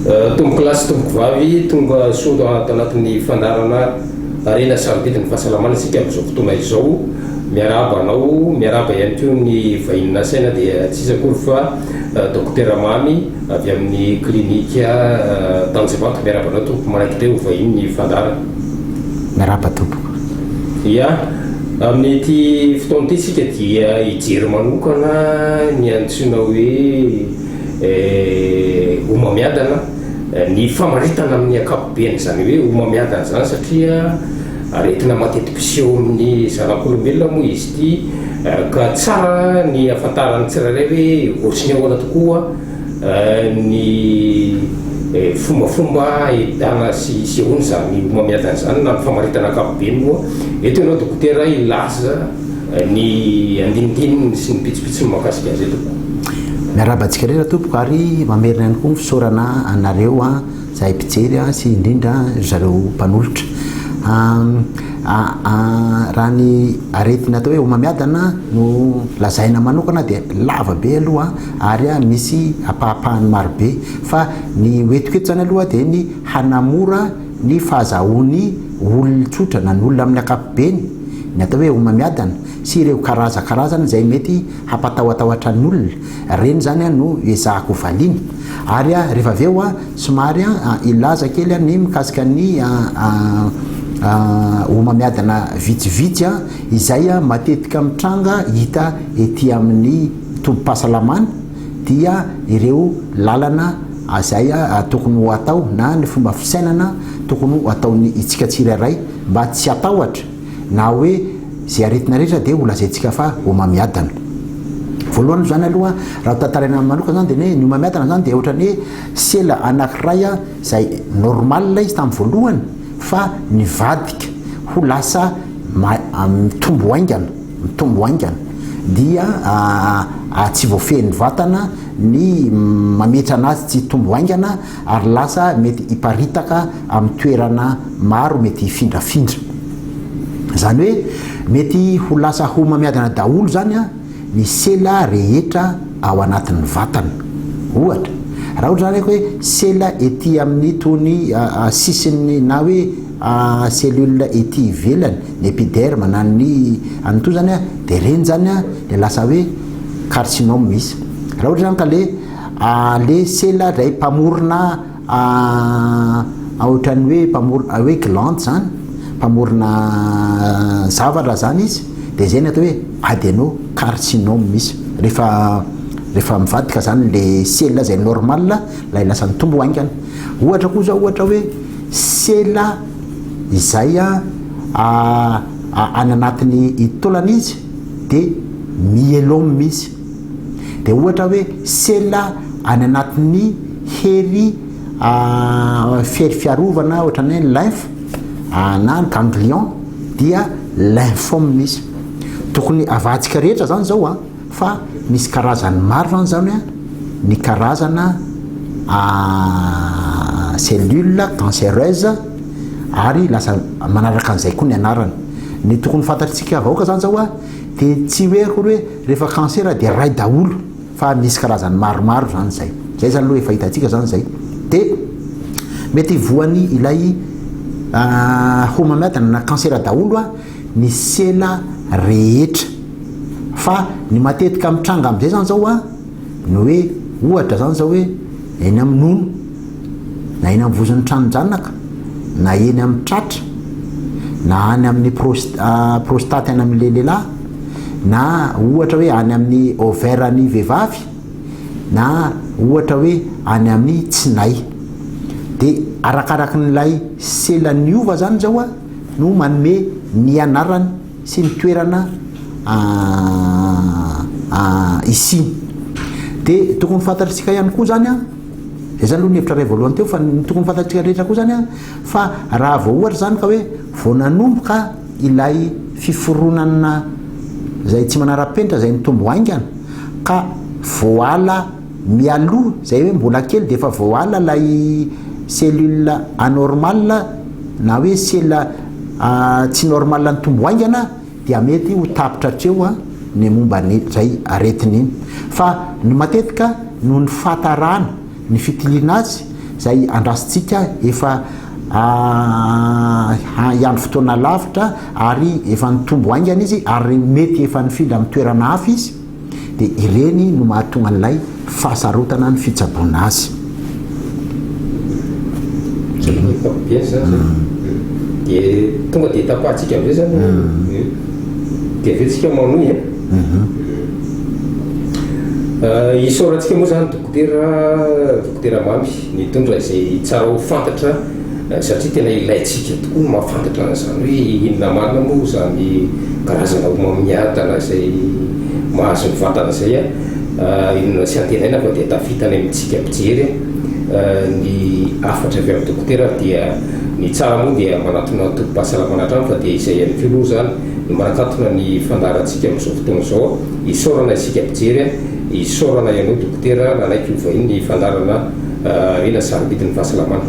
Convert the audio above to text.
Tompoko lahy sy tompoko vavy, tonga soa ato anatin'ny fandaharana Harena sarobidy ny fahasalamana isika amin'izao fotoana izao. Miarahaba anao, miarahaba ihany koa ny vahiny nasaina dia tsy iza akory fa Dokotera Mamy avy amin'ny klinika Tanjombato. Miarahaba anao tompoko manaiky te ho vahiny ny fandaharana. Miarahaba tompoko. Ya, amin'ity fotoana ity isika dia hijery manokana ny antsoina hoe homamiadana, ny famaritana amin'ny ankapobeny izany hoe homamiadana izany satria aretina mateti-piseho amin'ny zanak'olombelona moa izy ity ka tsara ny ahafantaran'ny tsirairay hoe ohatry ny ahoana tokoa ny fombafomba ahitana sy isehoany izany homamiadana izany na ny famaritana ankapobeny moa. Eto ianao dokotera hilaza ny andinindininy sy ny pitsopitsony mahakasika azy eto. Miarahaba antsika rehetra tompoko ary mamerina ihany koa ny fisaorana anareo zahay mpijery sy indrindra ry zareo mpanolotra. Raha ny aretina atao hoe homamiadana no lazaina manokana dia lava be aloha ary misy ampahapahany maro be fa ny hoentiko eto izany aloha dia ny hanamora ny fahazahoan'ny olon-tsotra na ny olona amin'ny ankapobeny ny atao hoe homamiadana sy ireo karazakarazany izay mety hampatahotahotra ny olona, ireny izany no ezahako valiana. Ary rehefa avy eo somary hilaza kely ny mikasika ny homamiadana vitsivitsy izay matetika mitranga hita ety amin'ny tobim-pahasalamana dia ireo lalana izay tokony ho atao na ny fomba fisainana tokony ho ataon'ny itsika tsirairay mba tsy hatahotra na hoe izay aretina rehetra dia ho lazaintsika fa homamiadana. Voalohany izany aloha raha ho tantaraina manokana izany dia ny hoe ny homamiadana izany dia ohatran'ny hoe sela anankiray izay normal izy tamin'ny voalohany fa nivadika ho lasa mitombo haingana, mitombo haingana dia tsy voafehin'ny vatana ny mametra anazy tsy hitombo haingana ary lasa mety hiparitaka amin'ny toerana maro mety hifindrafindra. Izany hoe mety ho lasa homamiadana daholo izany ny sela rehetra ao anatin'ny vatana. Ohatra, raha ohatra izany hoe sela ety amin'ny tony sisiny na hoe cellule ety ivelany, ny epiderme na ny an'itoa izany dia ireny izany dia lasa hoe carcinome izy. Raha ohatra izany ka le le sela izay mpamorona ohatran'ny hoe mpamorona hoe glande izany, mpamorona zavatra izany izy, dia izay no atao hoe adenocarcinome izy. Rehefa rehefa mivadika izany le sela izay normal ilay lasa mitombo haingana. Ohatra koa izao ohatra hoe sela izay any anatin'ny taolana izy dia myélome izy. Dia ohatra hoe sela any anatin'ny hery fery fiarovana ohatran'ny hoe lymphe na ny ganglion dia lymphome izy. Tokony avahantsika rehetra zany zao an, fa misy karazany maro zany zany an, ny karazana cellule cancereuse ary lasa manaraka an'izay koa ny anarany. Ny tokony fantatritsika vahoaka zany zao an, dia tsy hoe akory hoe rehefa cancer dia ray daholo fa misy karazany maromaro zany zay. Zay zany aloha efa hitantsika zany zay. Dia mety voan'ny ilay homamiadana na cancer daholo ny sela rehetra. Fa ny matetika mitranga amin'izay zany zao an, ny hoe ohatra zany zao hoe eny amin'ny nono, na eny amin'ny vozon'ny tranon-janaka, na eny amin'ny tratra, na any amin'ny prostate any amin'ilay lehilahy, na ohatra hoe any amin'ny ovaire ny vehivavy, na ohatra hoe any amin'ny tsinay. Dia arakarakin'ilay sela niova zany izao an, no manome ny anarany sy ny toerana isiany. Dia tokony fantatritsika ihany koa zany an, izay zany aloha ny hevitra iray voalohany teo, fa ny tokony fantatritsika rehetra koa zany an, fa raha vao ohatra zany ka hoe vao nanomboka ilay fiforonana izay tsy manara-penitra izay nitombo haingana ka voala mialoha izay hoe mbola kely dia efa voala ilay cellule anormale na hoe sela tsy normal nitombo haingana dia mety ho tapitra hatreo ny momba an'izay aretina iny. Fa ny matetika noho ny fahatarana ny fitiliana azy izay andrasintsika efa hiandry fotoana lavitra ary efa nitombo haingana izy ary mety efa nifindra amin'ny toerana hafa izy, dia ireny no mahatonga an'ilay fahasarotana ny fitsaboana azy. Amin'ny ankapobeny izany izay. Dia tonga dia tapahantsika amin'izay izany. Dia avy eo tsika manohy an. Isaorantsika moa izany dokotera, dokotera Mamy nitondra izay tsara ho fantatra satria tena ilaintsika tokoa ny mahafantatra an'izany hoe inona marina moa izany karazana homamiadana izay mahazo ny vatana izay an. Inona tsy antenaina fa dia tafita any amintsika mpijery ny hafatra avy amin'ny dokotera dia ny tsara moa dia manatona tobim-pahasalamana hatrany fa dia izay ihany koa aloha izany no manakatona ny fandaharantsika amin'izao fotoana izao. Isaorana isika mpijery, isaorana ianao dokotera nanaiky ho vahiny ny fandaharana Harena sarobidy ny fahasalamana.